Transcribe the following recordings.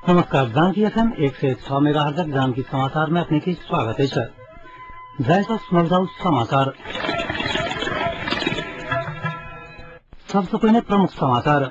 नमस्कार, Janaki FM 106 megahertz Janaki समाचार में अपने के स्वागत है। जय सुनल जाऊ समाचार। सबसे पहले प्रमुख समाचार।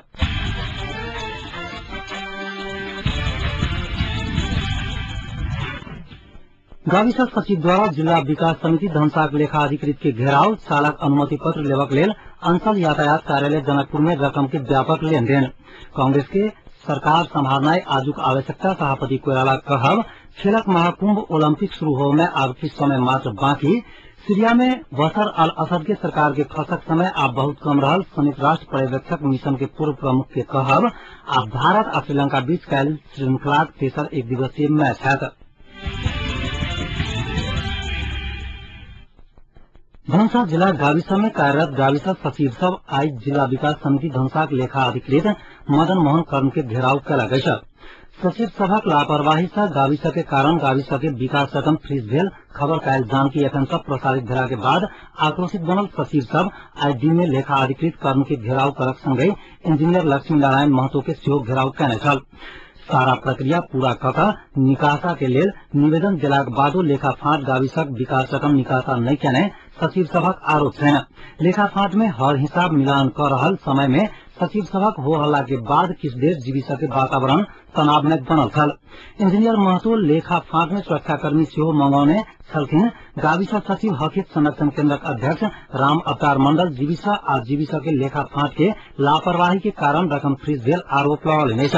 गाविस सचिव द्वारा जिला विकास समिति धनसाक लेखा अधिकृत के घेराव, चालक अनुमति पत्र लेवक लेल अंचल यातायात कार्यालय जनकपुर में रकम के व्यापक लेनदेन। कांग्रेस के सरकार संभालनाई आजुक आवश्यकता, सभापति कोइराला कहब। खेलक महाकुंभ ओलंपिक शुरू हो में अब किस समय मात्र बाकी। सीरिया में बशर अल असद के सरकार के खसक समय अब बहुत कम रहल, संयुक्त राष्ट्र पर्यवेक्षक मिशन के पूर्व प्रमुख के कहब। अब भारत और श्रीलंका बीच काल्हि श्रृंखलाक तेसर एक दिवसीय मैच है। धनुषा जिला गाविसा में कार्यरत गाविसा सचिव सब आज जिला विकास समिति धनुषाक लेखा अधिकृत मदन मोहन कर्ण के घेराव कयल गेल। सचिव सभक लापरवाही से गाविसा के कारण गाविसा के विकास रकम फ्रीज भेल खबर काल्हि जानकी एफएम से प्रसारित भेला के बाद आक्रोशित बनल सचिव सब आज दिन में लेखा अधिकृत कर्ण के घेराव करक संगे इंजीनियर लक्ष्मी नारायण महतो के सेहो घेराव केने छल। सारा प्रक्रिया पूरा कऽ निकासा के लेल निवेदन देलाक बादो लेखा फाँट गाविसक विकास रकम निकासा नहि केने सचिव सभक आरोप छनि। लेखा फाँट में हर हिसाब मिलान क रहल समय में सचिव सभक हो हल्ला के बाद किछु देर जीविका के वातावरण तनाव में बनल छल। इंजीनियर महतो लेखा फाँट में सुरक्षाकर्मी सेहो मंगौने छलखिन। गाविसा सचिव हकहित संरक्षण केन्द्रक अध्यक्ष राम अवतार मंडल जीविसा आ जीविसा के लेखा फाँट के लापरवाही के कारण रकम फ्रीज भेल आरोप लगौलनि अछि।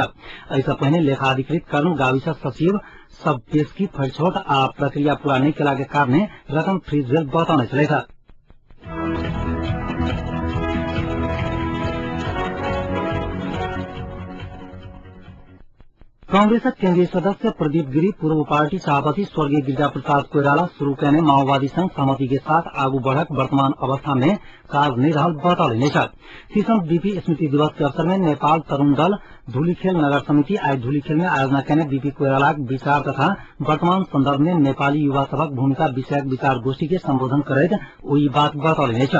एहि पहिने लेखा अधिकृत कर्ण गाविसा सचिव सब पेशकी फरिछौट आ प्रक्रिया पूरा नहि केला के कारणे रकम फ्रीज भेल बतौने छलथि। कांग्रेसक केन्द्रीय सदस्य प्रदीप गिरी पूर्व पार्टी सभापति स्वर्गीय गिरिजा प्रसाद कोइराला शुरू केने माओवादी संग सहमति के साथ आगू बढ़क वर्तमान अवस्था में काज नहीं रहल बतौलनि अछि। 30 बीपी स्मृति दिवस के अवसर में नेपाल तरुण दल धुलीखेल नगर समिति आज धुलीखेल में आयोजना केने बीपी कोइरालाक विचार तथा वर्तमान संदर्भ में नेपाली युवा सभक भूमिका विषयक विचार गोष्ठी के संबोधन करैत ओ ई बात बतौलनि अछि।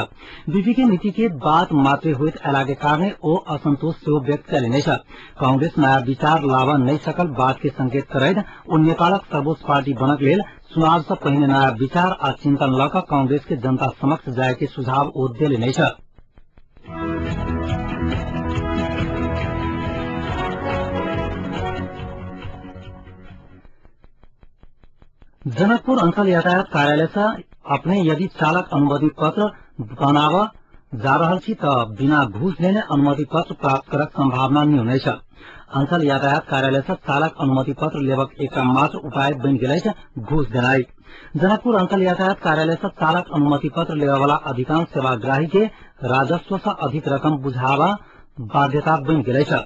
बीपी के नीति के बात मात्रे होइत अयला के कारणे ओ असंतोष सेहो व्यक्त कयलनि अछि। कांग्रेस नया विचार लाबऽ नहि सकल बात के संकेत करैत ओ नेपालक सर्वोच्च पार्टी बनक लेल चुनाव से पहिने नया विचार आ चिंतन लऽ कऽ कांग्रेस के जनता समक्ष जाय के सुझाव ओ देलनि अछि। जनकपुर अंचल यातायात कार्यालय से अपने यदि चालक अनुमति पत्र बनाव जा रहल छी त बिना घूस लेने अनुमति पत्र प्राप्त करक संभावना न्यून अछि। अंचल यातायात कार्यालय से चालक अनुमति पत्र लेबक एकटा मात्र उपाय बनि गेल अछि घूस देनाइ। जनकपुर अंचल यातायात कार्यालय से चालक अनुमति पत्र लेबय वाला अधिकांश सेवाग्राही के राजस्व से अधिक रकम बुझावा बाध्यता बनि गेल अछि।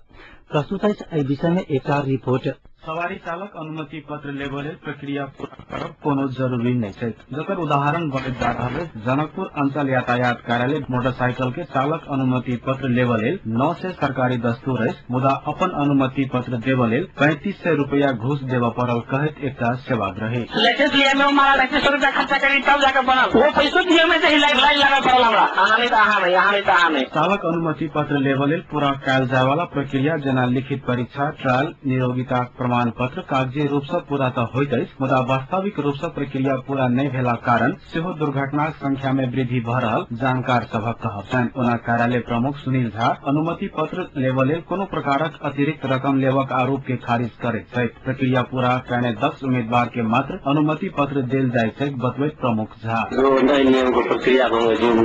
प्रस्तुत अछि एहि विषय में एकटा रिपोर्ट। सवारी चालक अनुमति पत्र लेबऽ लेल प्रक्रिया पूरा करब कोनो जरूरी नहि छै, जकर उदाहरण बनैत जा रहल अछि जनकपुर अंचल यातायात कार्यालय मोटरसाइकिल के चालक अनुमति पत्र लेबऽ लेल 900 सरकारी दस्तूर अछि, मुदा अपन अनुमति पत्र देबऽ लेल 3500 रुपया घूस देबऽ पड़ल कहैत एकटा सेवाग्राही। लाइसेंस लिया में हमारा 3500 रुपया खर्चा करी तब जाकर बनल, वो पैसो दिए में लाइन लागल पड़ल हमरा, अहाँ नहीं तऽ अहाँ नहीं, अहाँ नहीं तऽ अहाँ नहीं। चालक अनुमति पत्र लेबऽ लेल पूरा कयल जाय वाला प्रक्रिया जेना लिखित परीक्षा, ट्रायल, निरोगिता प्रमाण पत्र कागजी रूप से पूरा तऽ होइत अछि, मुदा वास्तविक रूप से प्रक्रिया पूरा नहि भेला कारण सेहो दुर्घटनाक संख्या में वृद्धि भऽ रहल जानकार सभक कहब छनि। ओना कार्यालय प्रमुख सुनील झा अनुमति पत्र लेबऽ लेल कोनो प्रकारक अतिरिक्त रकम लेबक आरोप के खारिज करैत छथि। प्रक्रिया पूरा कयने दक्ष उम्मीदवार के मात्र अनुमति पत्र देल जाइत छैक बतबैत प्रमुख झा। जो नियमको प्रक्रिया जुन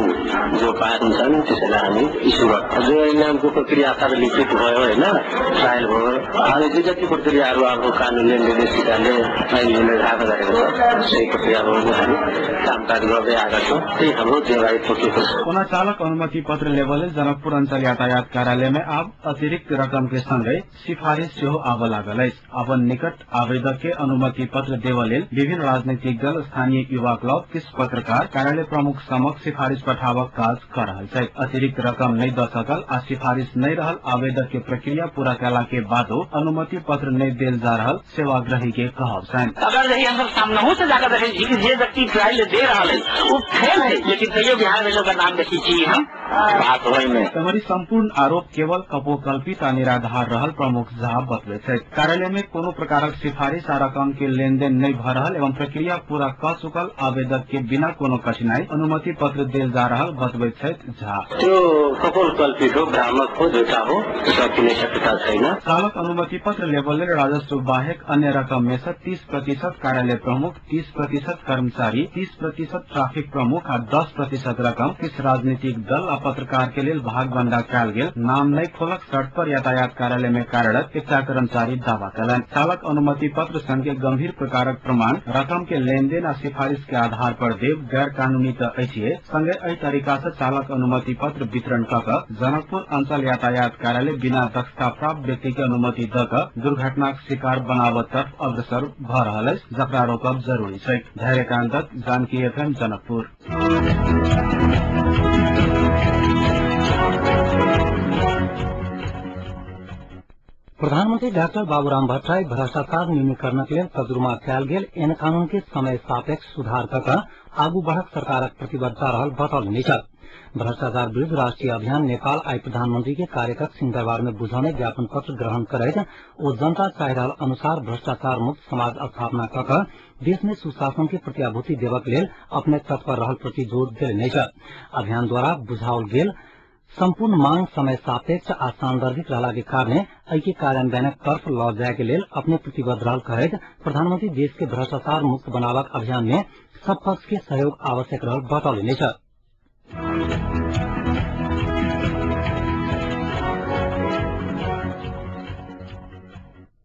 जो पास हुन्छ नि त्यसैलाई हामी इस्यु गर्छौँ। जो नियमको प्रक्रिया लिखित भयो होइन, ट्रायल भयो, अनि जे जति प्रक्रियाहरू अब कानुनले निर्देशिकाले ऐनले राख्नु गरेको छ त्यही प्रक्रियामा हामी कामकाज गर्दै आएका छौँ, त्यही हाम्रो जिम्मेवारी तोकिएको छ। ओना चालक अनुमति पत्र लेबऽ लेल जनकपुर अंचल यातायात कार्यालय में आब अतिरिक्त रकम के संगे सिफारिश सेहो आबऽ लागल अछि। अपन निकट आवेदक के अनुमति पत्र देबऽ लेल विभिन्न राजनीतिक दल, स्थानीय युवा क्लब, किछु पत्रकार कार्यालय प्रमुख समक्ष सिफारिश पठाबक काज कऽ रहल छथि। अतिरिक्त रकम नहि दऽ सकल आ सिफारिश नहि रहल आवेदक के प्रक्रिया पूरा कयला के बादो अनुमति पत्र नहि देल जा रहल सेवाग्राही के कहब छनि। अगर यही हम सब सामनहु से जाकर देखै छी कि जे व्यक्ति ट्रायल दे रहल है वो फेल है, लेकिन तैयो बिहार में लोग नाम देखै छी हम। बात होइन। तमरी सम्पूर्ण आरोप केवल कपोकल्पित आ निराधार रहल प्रमुख झा बतबै छथि। कार्यालय में कोनो प्रकारक सिफारिश आ रकम के लेनदेन नहि भ रहल एवं प्रक्रिया पूरा क चुकल आवेदक के बिना कोनो कठिनाई अनुमति पत्र देल जा रहल बतबै छथि झा। त्यो कपोलकल्पित हो, भ्रामक हो, झुटा हो, त्यसमा कुनै सत्यता छैन। चालक अनुमति पत्र लेबल लेल राजस्व बाहेक अन्य रकम में से 30% कार्यालय प्रमुख, 30% कर्मचारी, 30% ट्राफिक प्रमुख आ 10% रकम किछु राजनीतिक दल आ पत्रकार के लेल भागबंडा कयल गेल नाम नहि खोलक शर्त पर यातायात कार्यालय में कार्यरत एकटा कर्मचारी दावा कयलनि। चालक अनुमति पत्र संगे गंभीर प्रकारक प्रमाण रकम के लेनदेन आ सिफारिश के आधार पर देब गैर कानूनी त अछिए, संगे एहि तरीका से चालक अनुमति पत्र वितरण क जनकपुर अंचल यातायात कार्यालय बिना दक्षता प्राप्त व्यक्ति के अनुमति द क दुर्घटनाक शिकार बनाबऽ तरफ अग्रसर भ रहल अछि, जकरा रोकब जरूरी छै। धैर्यकांत दत्त, जानकी एफएम, जनकपुर। प्रधानमंत्री डाक्टर बाबूराम भट्टराई भ्रष्टाचार न्यूनीकरणक लेल तजुर्मा कयल गेल एन कानून के समय सापेक्ष सुधार क आगू बढ़क सरकारक प्रतिबद्धता रहल बतौलनि अछि। भ्रष्टाचार विरूद्ध राष्ट्रीय अभियान नेपाल आई प्रधानमंत्री के कार्यकक्ष सिंहदरबार में बुझौने ज्ञापन पत्र ग्रहण करैत ओ जनता चाहि रहल अनुसार भ्रष्टाचार मुक्त समाज स्थापना क देश में सुशासन के प्रत्याभूति देवक लेल अपने तत्पर रहल प्रति जोर देलनि अछि। अभियान द्वारा बुझाओल गेल सम्पूर्ण मांग समय सापेक्ष आ सान्दर्भिक रहला के कारणे एहि के कार्यान्वयनक तरफ लऽ जाय के लेल अपने प्रतिबद्ध रहल कहैत प्रधानमंत्री देश के भ्रष्टाचार मुक्त बनाबक अभियान में सब पक्ष के सहयोग आवश्यक रहल बतौलनि अछि।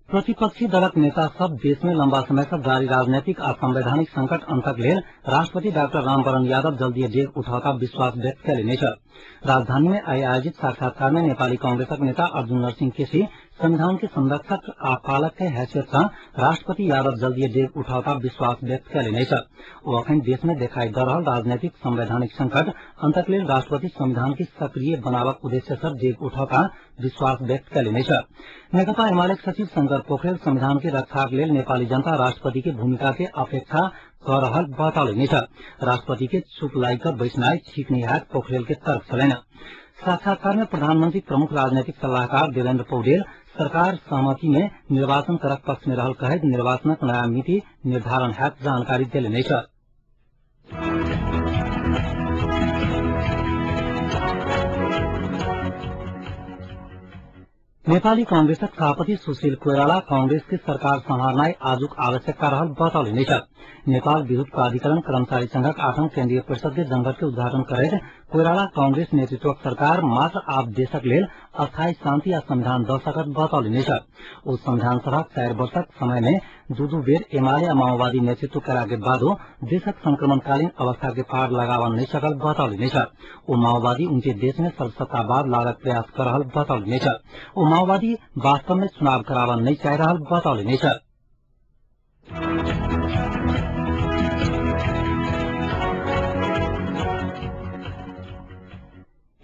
प्रतिपक्षी दलक नेता सब देश में लंबा समय से जारी राजनैतिक आ संवैधानिक संकट अंतक लेल राष्ट्रपति डाक्टर रामवरण यादव जल्दी डेग उठावता विश्वास व्यक्त कयलनि अछि। राजधानी में आई आयोजित साक्षात्कार में नेपाली कांग्रेसक नेता अर्जुन नरसिंह केसी संविधान के संरक्षक आ पालक के हैसियत से राष्ट्रपति यादव जल्दी डेग उठावता विश्वास व्यक्त कयलनि अछि। ओ अखन देश में देखाई द रहल राजनैतिक संवैधानिक संकट अंतक लेल राष्ट्रपति संविधान के सक्रिय बनावक उद्देश्य से डेग उठावता विश्वास व्यक्त कयलनि अछि। नेकपा एमाले सचिव शंकर पोखरेल संविधान के रक्षाक लेल नेपाली जनता राष्ट्रपति के भूमिका के अपेक्षा क रहल बतौलनि अछि। राष्ट्रपति के चुप लागि क बैसनाइ ठीक नहि हैत पोखरेल के तर्क छलनि। साक्षात्कार में प्रधानमंत्री प्रमुख राजनैतिक सलाहकार देवेन्द्र पौडेल सरकार सहमति में निर्वाचन करक पक्ष में रहल कहैत निर्वाचनक नया मिति निर्धारण हैत जानकारी देलनि अछि। नेपाली कांग्रेसक सभापति सुशील कोइराला कांग्रेस के सरकार सम्हारनाइ आजुक आवश्यकता रहल बतौलनि अछि। नेपाल विद्युत प्राधिकरण कर्मचारी संघक आठम केन्द्रीय परिषद के जनघट के उद्घाटन करैत कोइराला कांग्रेस नेतृत्वक सरकार मात्र आब देशक लेल अस्थायी शांति आ संविधान द सकत बतौलनि अछि। ओ संविधान सभाक 4 वर्षक समय में दू बेर एमाले आ माओवादी नेतृत्व कयला के बादो देशक संक्रमणकालीन अवस्था के पार लगाव नहि सकल बतौलनि अछि। ओ माओवादी उनके देश में सर्वसत्तावाद लाबक प्रयास कर रहल बतौलनि अछि। ओ माओवादी वास्तव में चुनाव करावा नहि चाहि रहल बतौलनि अछि।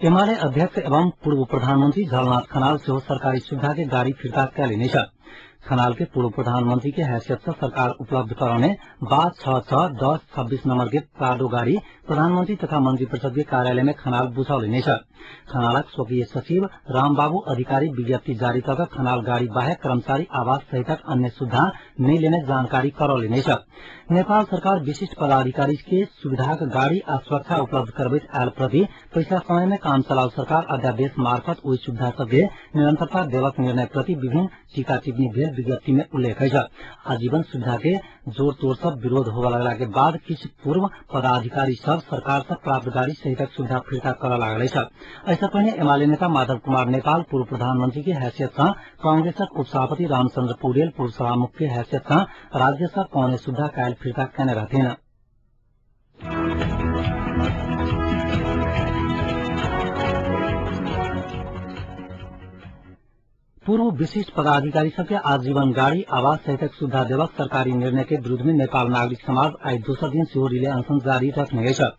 एमाले अध्यक्ष एवं पूर्व प्रधानमंत्री झलनाथ खनाल सेहो सरकारी सुविधा के गाड़ी फिर्ता कयलनि अछि। खनाल के पूर्व प्रधानमंत्री के हैसियत से सरकार उपलब्ध करौने 2 6 6 10 26 नंबर के प्राडो गाड़ी प्रधानमंत्री तथा मंत्री परिषद के कार्यालय में खनाल बुझौलनि अछि। खनालक स्वकीय सचिव रामबाबू अधिकारी विज्ञप्ति जारी क खनाल गाड़ी बाहेक कर्मचारी आवास सहितक अन्य सुविधा नहि लेने जानकारी करौलनि अछि। नेपाल सरकार विशिष्ट पदाधिकारी के सुविधाक गाड़ी आ सुरक्षा उपलब्ध करबैत आयल प्रति पछिला समय में काम चलाऊ सरकार अध्यादेश मार्फत ओहि सुविधा सबके निरंतरता देवक निर्णय प्रति विभिन्न टीका टिप्पणी भेल विज्ञप्ति में उल्लेख अछि। आजीवन सुविधा के जोर तोड़ सब विरोध होबय लगला के बाद किछु पूर्व पदाधिकारी सब सरकार से प्राप्त गाड़ी सहितक सुविधा फिर्ता करऽ लागल अछि। एहिसँ पहिने एमाले नेता माधव कुमार नेपाल पूर्व प्रधानमंत्री के हैसियत से कांग्रेसक उपसभापति रामचंद्र पौडेल पूर्व सभामुख के हैसियत से राज्य से पौने सुविधा काल्हि फिर्ता कयने रहथिन। पूर्व विशिष्ट पदाधिकारी सबके आजीवन गाड़ी आवास सहितक सुविधा देवक सरकारी निर्णय के विरूद्ध में नेपाल नागरिक समाज आई दोसर दिन सेहो रिले अनशन जारी रखने अछि।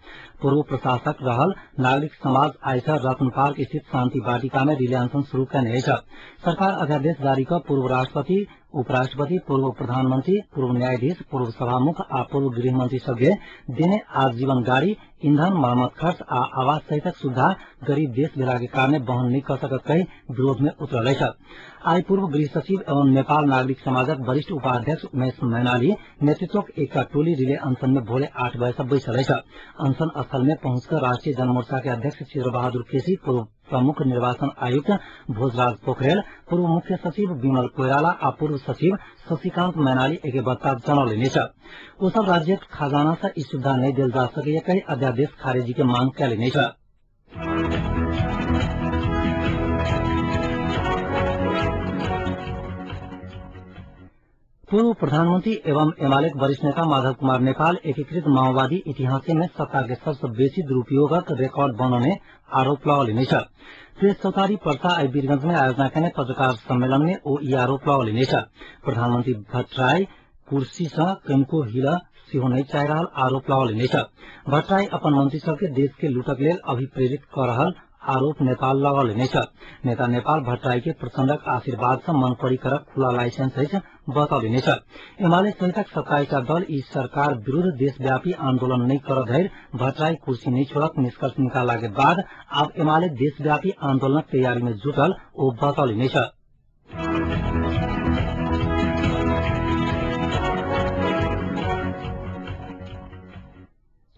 पूर्व प्रशासक रहल नागरिक समाज आई से रत्न पार्क स्थित शांति वाटिका में रिले अनशन शुरू कयने अछि। सरकार अध्यादेश जारी क पूर्व राष्ट्रपति उपराष्ट्रपति, पूर्व प्रधानमंत्री, पूर्व न्यायाधीश, पूर्व सभामुख आ पूर्व गृहमंत्री सबके देने आजीवन गाड़ी, ईंधन, मरम्मत खर्च आ आवास सहितक सुविधा गरीब देश भेला के कारण वहन नहीं कर सकत कही विरोध में उतरल अछि। आई पूर्व गृह सचिव एवं नेपाल नागरिक समाजक वरिष्ठ उपाध्यक्ष उमेश मैनाली नेतृत्वक एकटा टोली रिले अनशन में भोरे 8 बजे से बैसल अछि। अनशन स्थल में पहुंचकर राष्ट्रीय जनमोर्चा के अध्यक्ष चित्र बहादुर केसी, पूर्व प्रमुख निर्वाचन आयुक्त भोजराज पोखरेल, पूर्व मुख्य सचिव विमल कोइराला आ पूर्व सचिव शशिकांत मैनाली एके वार्ता जनौलनि अछि। ओ सब राज्यक खजाना से ई सुविधा नहीं देल जा सकैया कहि अध्यादेश खारिजी के मांग कयलनि अछि। पूर्व प्रधानमंत्री एवं एमालेक वरिष्ठ नेता माधव कुमार नेपाल एकीकृत माओवादी इतिहास में सत्ता के सबसे बेसी दुरुपयोगक रिकॉर्ड बनौने आरोप लगौलनि अछि। प्रेस चौतारी पर्सा आई वीरगंज में आयोजना केने पत्रकार सम्मेलन में ओ ई आरोप लगौलनि अछि। प्रधानमंत्री भट्टराई कुर्सी से कनिको हिल सेहो नहीं चाहि रहल आरोप लगौलनि अछि। भट्टराई अपन मंत्री सबके देश के लूटक लेल अभिप्रेरित क रहल आरोप नेपाल लगौलनि अछि। नेता नेपाल भट्टराई के प्रचण्डक आशीर्वाद से मनपरी करक खुला लाइसेंस अछि बतौलनि अछि। एमाले सहितक 27टा दल ई सरकार विरूद्ध देशव्यापी आंदोलन नहीं कर धरि भट्टराई कुर्सी नहीं छोड़क निष्कर्ष निकालला के बाद आब एमाले देशव्यापी आंदोलनक तैयारी में जुटल ओ बतौलनि अछि।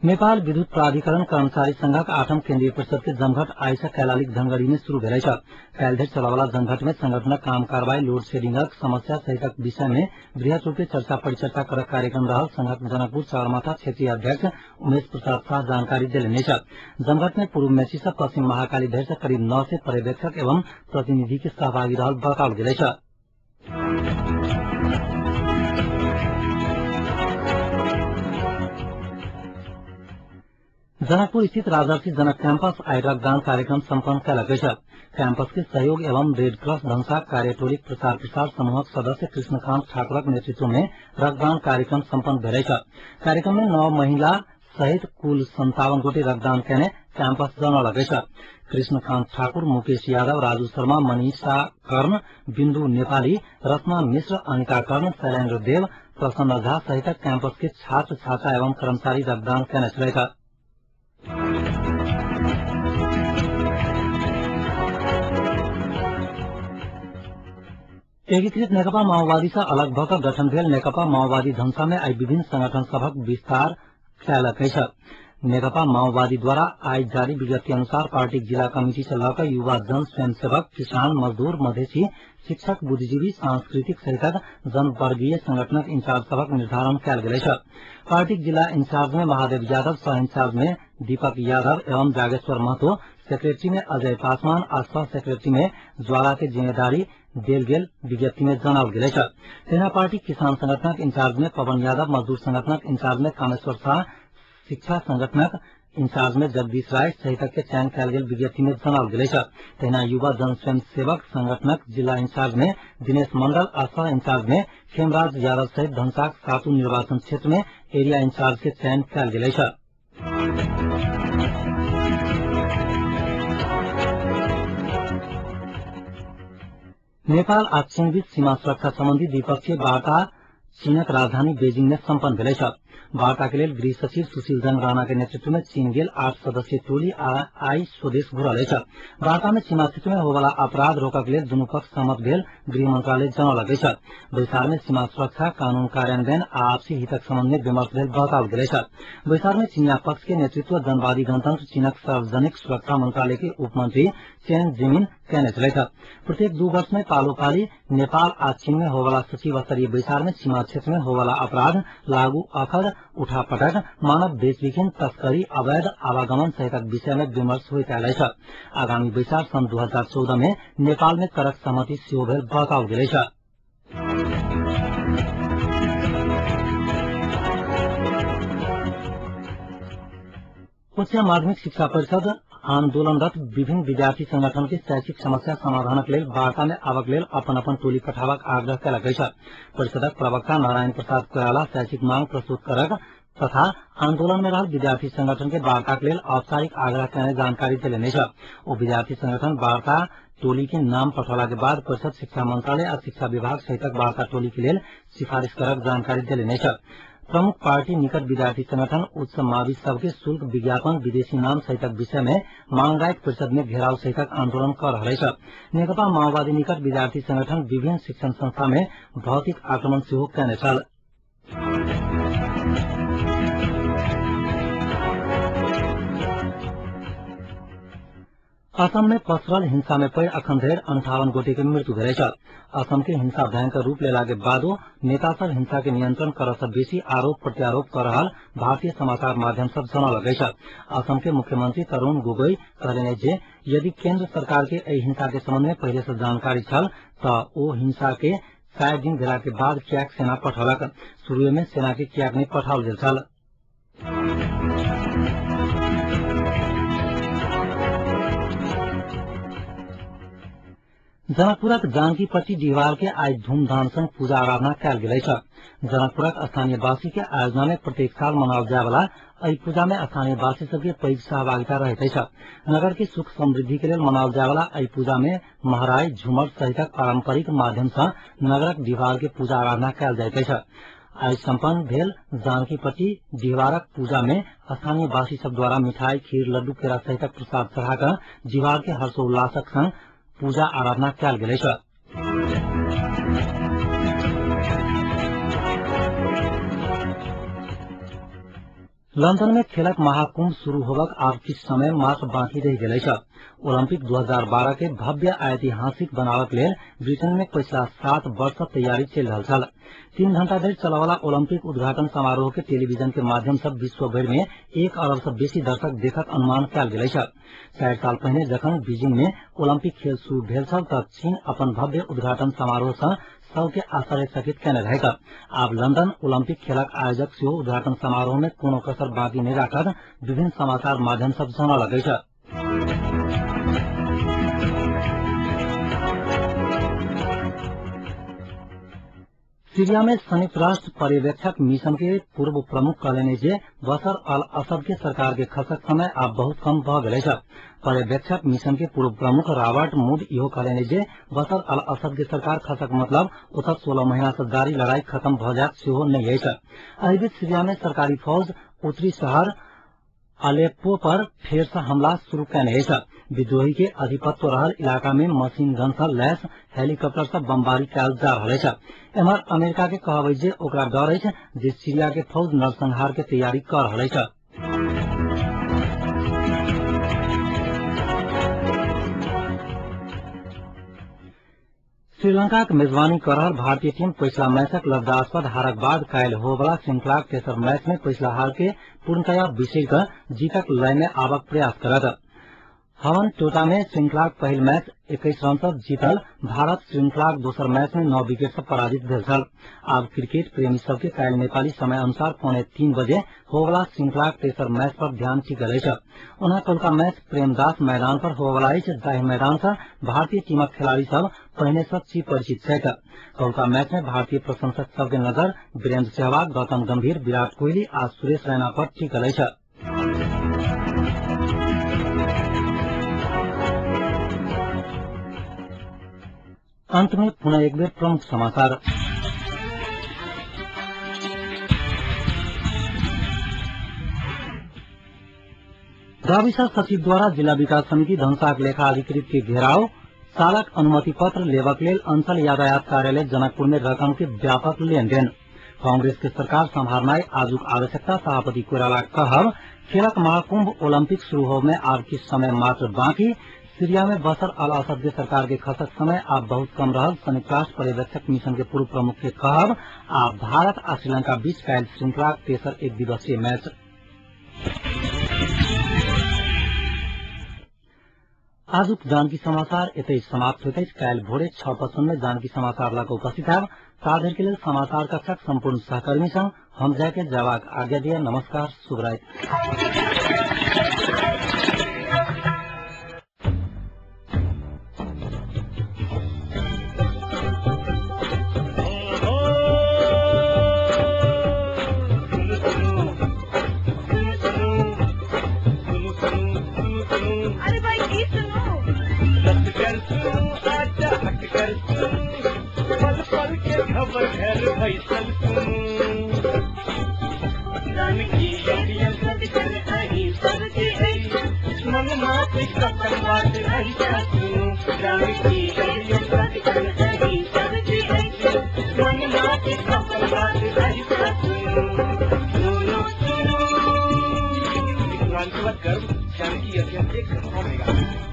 नेपाल विद्युत प्राधिकरण कर्मचारी संघक 8म केन्द्रीय परिषद के जमघट आइ से कैलालीक धनगढ़ी में शुरू भेल अछि। काल्हि धरि चलवला जमघट में संगठनक काम कार्रवाई, लोड शेडिंगक समस्या सहितक विषय में वृहत रूप से चर्चा परिचर्चा करक कार्यक्रम रहल संघक जनकपुर सगरमाथा क्षेत्रीय अध्यक्ष उमेश प्रसाद शाह जानकारी देलनि अछि। जमघट में पूर्व मेची से पश्चिम महाकाली धरि से करीब 900 पर्यवेक्षक एवं प्रतिनिधि के सहभागी रहल बताओल गेल अछि। जनकपुर स्थित राजर्षि जनक कैंपस आई रक्तदान कार्यक्रम सम्पन्न कयलक अछि। कैंपस के सहयोग एवं रेड क्रॉस धनुषा कार्यटोलीक प्रचार प्रसार समूहक सदस्य कृष्णकांत ठाकुरक नेतृत्व में रक्तदान कार्यक्रम सम्पन्न भेल अछि। कार्यक्रम में 9 महिला सहित कुल 57 गोटे रक्तदान केने कैंपस जनौलक अछि। कृष्णकांत ठाकुर, मुकेश यादव, राजू शर्मा, मनीषा कर्ण, बिन्दु नेपाली, रत्ना मिश्र, अनिता कर्ण, शैलेन्द्र देव, प्रसन्न झा सहितक कैंपस के छात्र छात्रा एवं कर्मचारी रक्तदान केने छलथि। एकीकृत नेकपा माओवादी से अलग भऽ गठन भेल नेकपा माओवादी धनुषा में आई विभिन्न संगठन सभक विस्तार कयलक अछि। नेकपा माओवादी द्वारा आई जारी विज्ञप्ति अनुसार पार्टीक जिला कमिटी से लऽ कऽ युवा जन स्वयंसेवक, किसान, मजदूर, मधेसी, शिक्षक, बुद्धिजीवी, सांस्कृतिक सहितक जनवर्गीय संगठनक इंचार्ज सभक निर्धारण कयल गेल अछि। पार्टीक जिला इंचार्ज में महादेव यादव, सह इंचार्ज में दीपक यादव एवं जागेश्वर महतो, सेक्रेटरी में अजय पासवान आ सह सेक्रेटरी में ज्वाला के जिम्मेदारी देल गेल विज्ञप्ति में जनाओल गेल अछि। तहिना पार्टी किसान संगठनक इंचार्ज में पवन यादव, मजदूर संगठनक इंचार्ज में कामेश्वर शाह, शिक्षा संगठनक इंचार्ज में जगदीश राय सहितक के चयन कयल गेल विज्ञप्ति में जनाओल गेल अछि। तहिना युवा जन स्वयंसेवक संगठनक जिला इंचार्ज में दिनेश मंडल आ सह इंचार्ज में खेमराज यादव सहित धनुषाक 7 निर्वाचन क्षेत्र में एरिया इंचार्ज के चयन कयल गेल अछि। नेपाल आ चीन बीच सीमा सुरक्षा सम्बन्धी द्विपक्षीय वार्ता चीनक राजधानी बेजिंग में सम्पन्न भेल अछि। वार्ता के लेल गृह सचिव सुशील जंग राणा के नेतृत्व में चीन गेल 8 सदस्यीय टोली आई स्वदेश घुरल अछि। वार्ता में सीमा क्षेत्र में होवला अपराध रोकक लेल दुनू पक्ष सहमत भेल गृह मंत्रालय जनौलक अछि। बैसार में सीमा सुरक्षा, कानून कार्यान्वयन आ आपसी हितक सम्बन्ध में विमर्श भेल बताओल गेल अछि। बैसार में चीनिया पक्ष के नेतृत्व जनवादी गणतंत्र चीनक सार्वजनिक सुरक्षा मंत्रालय के उपमंत्री चेन जिमिन केने छलथि। प्रत्येक 2 वर्ष में पालो पाली नेपाल आ चीन में होवला सचिव स्तरीय बैसार में सीमा क्षेत्र में होवला अपराध, लागू अखर, उठापटक, मानव बेचबिखन, तस्करी, अवैध आवागमन सहितक विषय में विमर्श होइत आयल अछि। आगामी बैसार सन् 2014 में नेपाल में करक सहमति सेहो भेल बताओल गेल अछि। उच्च माध्यमिक शिक्षा परिषद आंदोलनरत विभिन्न विद्यार्थी संगठन के शैक्षिक समस्या समाधानक लेल वार्ता में आवक लेल अपन अपन टोली पठाबक आग्रह कयलक अछि। परिषदक प्रवक्ता नारायण प्रसाद कोइराला शैक्षिक मांग प्रस्तुत करक तथा आंदोलन में रहल विद्यार्थी संगठन के वार्ता के लेल औपचारिक आग्रह करने जानकारी देलनि अछि। ओ विद्यार्थी संगठन वार्ता टोली के नाम पठौला के बाद परिषद शिक्षा मंत्रालय आ शिक्षा विभाग सहितक वार्ता टोली के लेल सिफारिश करक जानकारी देने अछि। प्रमुख पार्टी निकट विद्यार्थी संगठन उच्च मावि सबके शुल्क विज्ञापन विदेशी नाम सहितक विषय में मांग परिषद में घेराव सहितक आंदोलन कर रहल अछि। नेकपा माओवादी निकट विद्यार्थी संगठन विभिन्न शिक्षण संस्था में भौतिक आक्रमण सेहो कयने छल। असम में पसरल हिंसा में पड़ि अखन धरि 58 गोटे के मृत्यु भेल अछि। असम के हिंसा भयंकर रूप लेला के बादो नेता सब हिंसा के नियंत्रण करऽ सँ बेसी आरोप प्रत्यारोप कर रहल भारतीय समाचार माध्यम सब जनौलक अछि। असम के मुख्यमंत्री तरुण गोगोई कहलनि जे यदि केंद्र सरकार के एहि हिंसा के संबंध में पहिले से जानकारी छल त ओ हिंसा के 4 दिन भेला के बाद कियाक सेना पठौलक। शुरू में सेना के कियाक नहि पठाओल गेल छल। जनकपुरक जानकीपट्टी डिहबार के आइ धूमधाम संग पूजा आराधना कयल गेल अछि। जनकपुरक स्थानीय वासी के आयोजना में प्रत्येक साल मनाओल जाय वाला एहि पूजा में स्थानीय वासी सबके पैघ सहभागिता रहैत अछि। नगर के सुख समृद्धि के लेल मनाओल जाय वाला एहि पूजा में महराई झूमर सहितक पारंपरिक माध्यम सँ नगरक डिहबार के पूजा आराधना कयल जाइत अछि। आइ सम्पन्न भेल जानकीपट्टी डिहबारक पूजा में स्थानीय वासी सब द्वारा मिठाई खीर लड्डू केरा सहितक प्रसाद चढ़ाकऽ डिहबार के हर्षोल्लासक संग पूजा आराधना कयल गेल अछि। लंदन में खेलक महाकुंभ शुरू होबक आब किछु समय मात्र बाकी रहि गेल अछि। ओलंपिक 2012 के भव्य ऐतिहासिक बनाबक लेल ब्रिटेन में पछिला 7 वर्ष सँ तैयारी चलि रहल छल। 3 घंटा धरि चलयवला ओलंपिक उद्घाटन समारोह के टेलीविजन के माध्यम सँ विश्व भरि में 1 अरब सँ बेसी दर्शक देखक अनुमान कयल गेल अछि। 4 साल पहिने जखन बीजिंग में ओलंपिक खेल शुरू भेल छल त चीन अपन भव्य उद्घाटन समारोह सँ सबके आश्चर्यचकित केने रहैक। आब लंदन ओलंपिक खेलक आयोजक सेहो उद्घाटन समारोह में कोनो कसर बाकी नहि राखत विभिन्न समाचार माध्यम सब जनौलक अछि। सीरिया में संयुक्त राष्ट्र पर्यवेक्षक मिशन के पूर्व प्रमुख कहलनि जे बशर अल असद के सरकार के खसक समय आब बहुत कम भऽ गेल अछि। पर्यवेक्षक मिशन के पूर्व प्रमुख रॉबर्ट मूड इहो कहलनि जे बशर अल असद के सरकार खसक मतलब ओतऽ 16 महीना से जारी लड़ाई खत्म भऽ जायत सेहो नहि अछि। एहि बीच सीरिया में सरकारी फौज उत्तरी शहर अलेप्पो पर फेर से हमला शुरू कयने अछि। विद्रोही के आधिपत्य रहल इलाका में मशीन गन सँ लैस हेलीकॉप्टर सँ बमबारी कयल जा रहल अछि। एम्हर अमेरिका के कहब अछि जे ओकरा डर अछि जे सीरिया के फौज नरसंहार के तैयारी कऽ रहल अछि। श्रीलंकाक मेजबानी कऽ रहल भारतीय टीम पछिला मैचक लज्जास्पद हारक बाद काल्हि होबयवला श्रृंखलाक तेसर मैच में पछिला हार के पूर्णतया बिसरि कऽ जीतक लय में आबक प्रयास करत। हवन टोटा में श्रृंखलाक पहिल मैच 21 रन सँ जीतल भारत श्रृंखलाक दोसर मैच में 9 विकेट सँ पराजित भेल छल। आब क्रिकेट प्रेमी सबके काल्हि नेपाली समय अनुसार 2:45 बजे होबयवला श्रृंखलाक तेसर मैच पर ध्यान टिकल अछि। ओना कौलका मैच प्रेमदास मैदान पर होबयवला अछि, जाहि मैदान सँ भारतीय टीमक खिलाड़ी सब पहिने सँ चिरपरिचित छथि। कौलका मैच में भारतीय प्रशंसक सबके नजर वीरेन्द्र सहवाग, गौतम गंभीर, विराट कोहली आ सुरेश रैना पर टिकल अछि। अंत में पुनः एक बेर प्रमुख समाचार। गाविसा सचिव द्वारा जिला विकास समिति धनसाक लेखा अधिकृत के घेराव, चालक अनुमति पत्र लेबक लेल अंचल यातायात कार्यालय जनकपुर में रकम के व्यापक लेनदेन। कांग्रेस के सरकार सम्हारनाई आजुक आवश्यकता, सभापति कोइराला कहब। खेलक महाकुंभ ओलंपिक शुरू होब में आब किछु समय मात्र बाकी। सीरिया में बशर अल असद के सरकार के खसक समय आब बहुत कम रहल संयुक्त राष्ट्र पर्यवेक्षक मिशन के पूर्व प्रमुख के कहब। आ भारत आ श्रीलंका बीच काल्हि श्रृंखलाक तेसर एक दिवसीय मैच। आजुक जानकी समाचार एतै समाप्त होइत अछि। काल्हि भोरे 6:55 में जानकी समाचार लऽ कऽ उपस्थित हैब। ता धरि के लेल समाचार कक्षक सम्पूर्ण सहकर्मी संग हम जाके जवाब आज्ञा दिया। नमस्कार, शुभ राति। अरे भाई की सुनो। बैसल सुनू। जानकी अभियन सदिखन अहीं सबके अछि, मनमा के सपन बात ऐसा सुनू। जानकी अभियन सदिखन अहीं सबके अछि, मनमा के सपन बात ऐसा सुनू। सुनू सुनू, मिथिलांचलक गर्व जानकी अभियन 1 मेगा।